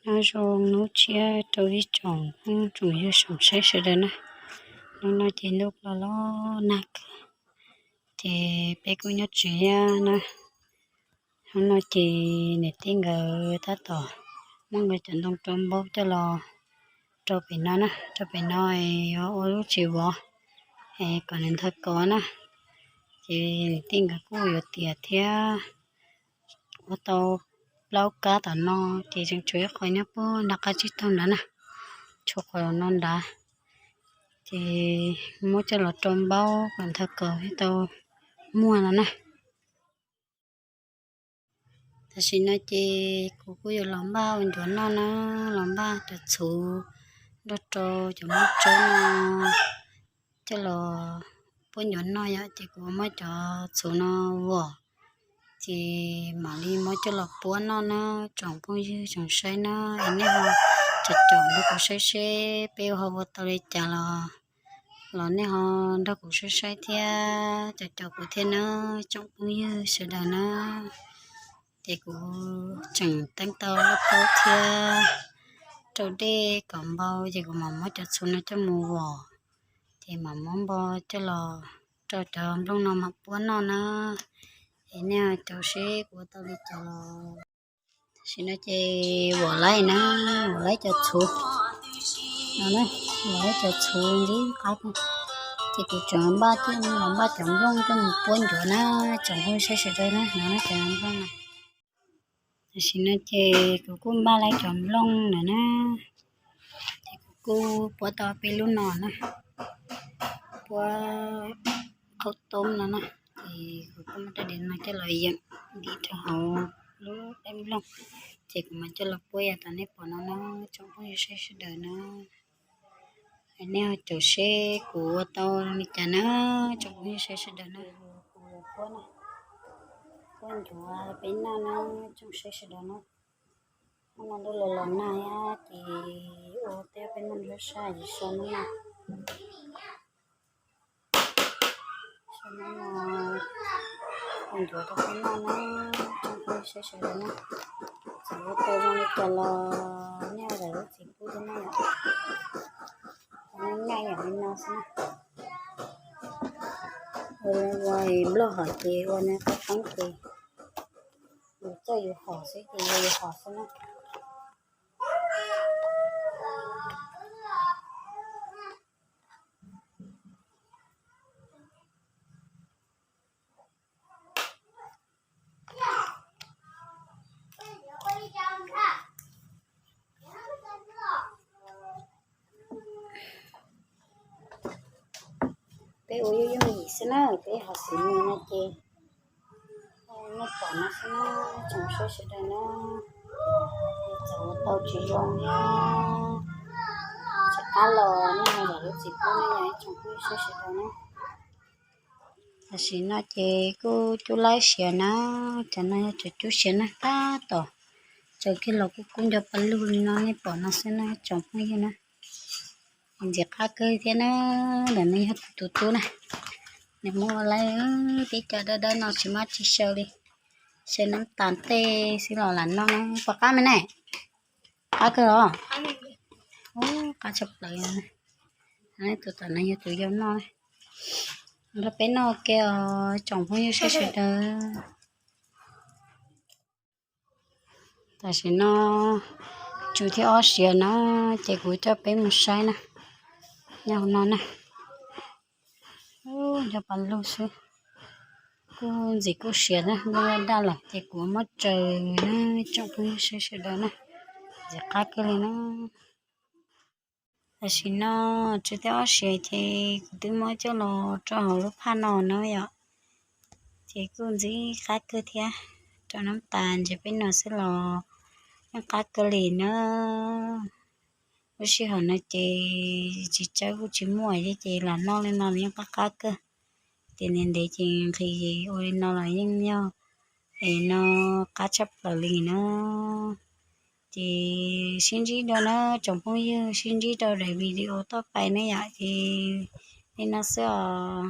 Nyob zoo hnub tshiab rau ib tsoom phooj tsoom ywg saum saib sawv daws na. Hnub no ces ntuj los los nag kawg, ces peb kuj nyob tsev thiab na. Hnub no ces niam tij nkawd tab tom muab nkawd cov ntoo rau npaub coj los rau pem no na, rau pem no es yuav ua lub tsev vov es kom nws nthaw kos na. Ces niam tij nkawd kuj yuav tiav thiab, ua tau plaub kab tom no, ces tseem tshuav ib qho nyob puag nram qab tsib taug nrad na, tshuav qhov no nrad, ces muab coj los rau npaub kom nthaw kos thiaj tau muag no na. Tam sim no ces kuv kuj yuav los npaj ua ncuav noj na, los npaj cov txhuv nrog rau cov nplooj tsawb no coj los puab ncuav noj yom. Ces kuv muab cov txhuv no vom, ces mam li muab coj los puab noj na, tsoom phooj ywg tsoom saib na. Es nej ho caum caum nrog kuv saib seb peb ho ua tau li cas los, los nej ho nrog kuv saib saib thiab caum caum kuv thiab na, tsoom phooj ywg sawv daws na. Ces kuv tseem teeb tau lauj kaub thiab rau dej kom npau, ces kuv mam muab cov txhuv no coj mus vom, ces mam muab npau coj los rau cov nplooj no mam puab noj na. Es nej caum seb kuv ua tau li cas los. Tam sim no ces vom laib na, vom laib cov txhuv no, vom laib cov txhuv ntxim qab. Ces kuv tseem npaj coj, npaj cov nplooj coj mus puab ncuav na, tsoom phooj ywg saib sawv daws na, no cov nplooj na. Tam sim no ces kuv kuj npaj laib cov nplooj lawm na, ces kuv kuj puab tau peb lub no na, puab qhaub toob no na, ces kuv kuj muab rab diav no coj los yeem ntim rau hauv lub dej nplooj, ces kuv mam coj los puab yam tom nej pom no na, tsoom phooj ywg saib sawv daws na. Nej caum seb kuv ua tau li cas na, tsoom phooj ywg saib sawv daws na. Kuv puab na, puab ncuav peb noj na, tsoom saib sawv daws na. Hnub no ntuj los los nag thiab ces ua tej peb noj sab sab ces so hnub no, so hnub no ua ncuav rau peb noj na, tsoom phooj ywg saib sawv daws na. Txawm ua tau zoo li cas los nej ua lawm lub txiv pub thiab na yom. Ua nyaj yam li no xwb na. Ua, ua nplooj hom ces ua qhaub toob ces yus txawj yus hom xwb ces yus hom xwb na. Peb ua yooj yooj yim xwb na, peb hom xim no ces nej pom no xwb na, tsoom saib sawv daws na. Txawm ua tau tsis zoo thiab tsis qab los nej ho zam lub txim pub na, yog ib tsoom phooj ywg saib sawv daws na. Tam sim no ces kuj cub laib siav na, cov no yog cov cub siav na, tab tom tsaws kiag los kuj kub nco pa lug li no nej pom no xwb na tsoom phooj ywg na. Ntxim qab kawg thiab na, ntawm no yog kuv tus tub na, nws muab ua laib tib co dawb dawb no tsis mab tsis saw li, saw nab tas tej xwb los lam noj na, puas qab me ne? Qab kawg los? Ub, qab tshaj plaws. Tus tom no yog tus yau noj. Nrog peb noj ua ke os tsoom phooj ywg sawv daws. Tam sim no tsw thiab ob siav na, ces kuv coj peb mus saib na. Nyob hauv no na. Ub, nco pa lug xwb. Kuj ntxim kuj siav na, nplooj daj lawm ces kuv muab tsaws na, tsoom phooj ywg sawv daws na. Ntxim qab kawg li na. Tam sim no tsw thiab ob siav ces kuv twb muab coj los rau hauv lub phaj no na yom. Ces kuj ntxim qab kawg thiab, rau nab tas ntsis peb no xwb los yeej qab kawg li na. Lub sij hawm no ces tsis tsawb kuj tsis muaj thiab ces lam noj li no los yeej qab qab kawg. Ces ntev ntev ces nqhis ua li no los yeej yog es no qab tshaj plaws li na. Ces sib ntsib dua na tsoom phooj ywg, sib ntsib rau daim video toj pais na yom. Ces li no xwb os.